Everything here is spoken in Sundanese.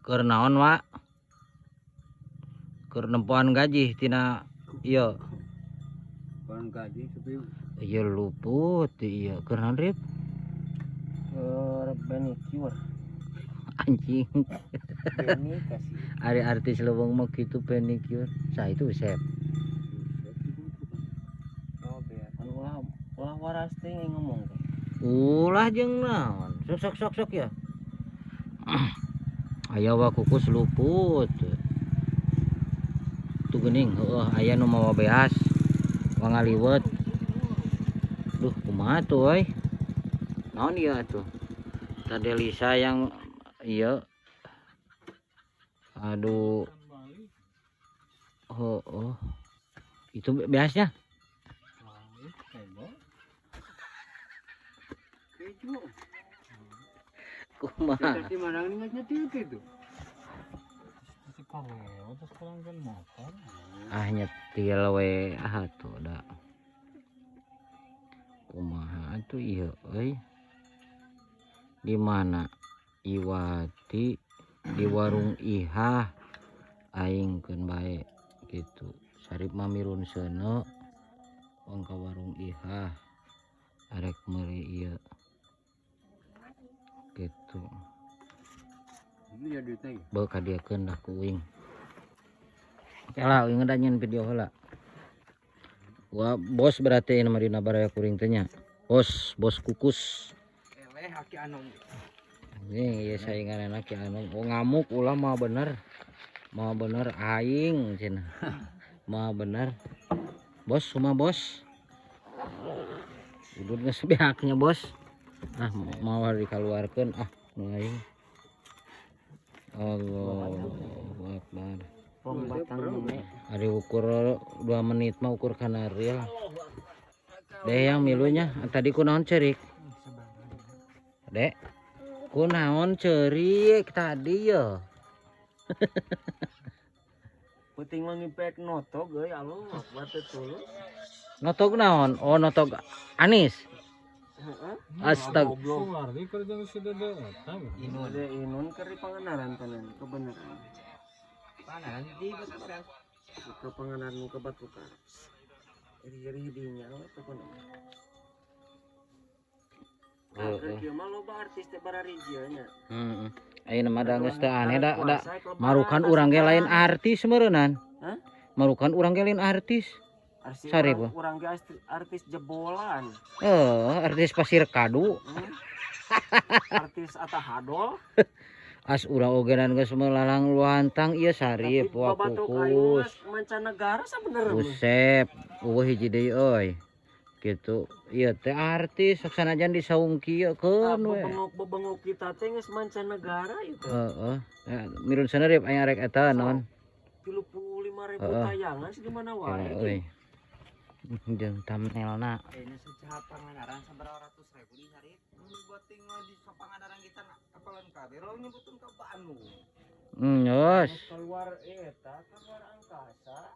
Keur naon, Wak? Keur nempoan gaji tina ieu? Bukan gaji, tapi Ieu luput ieu. Keur naon, Rip? Keur manicure. Anjing. Beni kasih. Ari artis leuweung mah kitu, pedicure. Sa itu Usep? Oh, biar kan ulah ulah waras teh ngomong teh. Ulah jeung naon. Sok sok sok sok ya. Aya wa kukus luput. Tuh geuning, heueuh, aya nu mawa beas. Wa ngaliwet. Duh, kumaha tuh euy? Naon ieu atuh? Tadi Lisa yang ieu. Aduh. Oh. Itu beasnya? Keju. Kumaha? Tadi mana ini nggak nyetil gitu. Ah, nyetil we, ah tuh da. Kumaha atuh ieu euy? Di mana? Iwati di warung Ihah, aing keun bae gitu. Sarip mah mirun seuneu wong ka warung Ihah arek meuli ieu gitu. Ini ya duitnya ya. Bawa kadiakeun lah ku uing. Oke lah, uing udah nyen video heula. Wah, bos, berarti ini mah dina baraya kuring teh nya. Bos, bos kukus. Eleh aki anom. Anjing, ieu saingan ki anu. Oh, ngamuk ulah, mah bener. Mah bener aing cenah. Mah bener. Bos, kumaha, bos? Udut geus beaknya, bos. Ah, mau dikeluarkeun ah nu aing. Allahu Akbar. Pong batang mene. Ari ukur 2 menit mah ukur kana reel. Deh yang milunya tadi kunaon cerik? Dek, kunaon cerik tadi ya? Penting mah ngipek notog euy, Allah Akbar, teu tulus. Notog naon? Oh, notog anis. Heeh. Astag. Goblok. Inun. Dede Inun keur di Pangandaran tenan kebenaran. Panganan di Batu. Ke Pangandaran nu ke Batukar. Iri-iri dinya we pokona. Heeh. Kieu mah loba artis teh bararijieun nya. Heeh. Ayeuna mah da geus teu aneh da Puasa, lebaran, marukan urang ge lain artis meureunnan. Hah? Marukan urang ge lain artis. Artis Sarip. urang, urang ge artis jebolan. Eh, artis pasir kadu. Artis atah hadol. As urang ogenan geus melalang luantang ieu Sarip Tapi wa babatuk aing kukus. Mah mancanegara sabenerna mah. Usep, eueuh hiji deui euy. Gitu. Ieu teh artis sok sanajan di saung kieu keun we. Bebengok bebengok kita teh geus mancanegara itu. Heeh. Ya, mirun sana, Rip, aya rek eta naon? 35.000 tayangan sih di mana wae. Euy. Jeung thumbnailna. Ini sejahat Pangandaran seberapa ratus ribu di hari. Buat tinggal di Pangandaran kita apalan kabeh lo nyebutun ke Bandung. Yos. Keluar eta, keluar angkasa.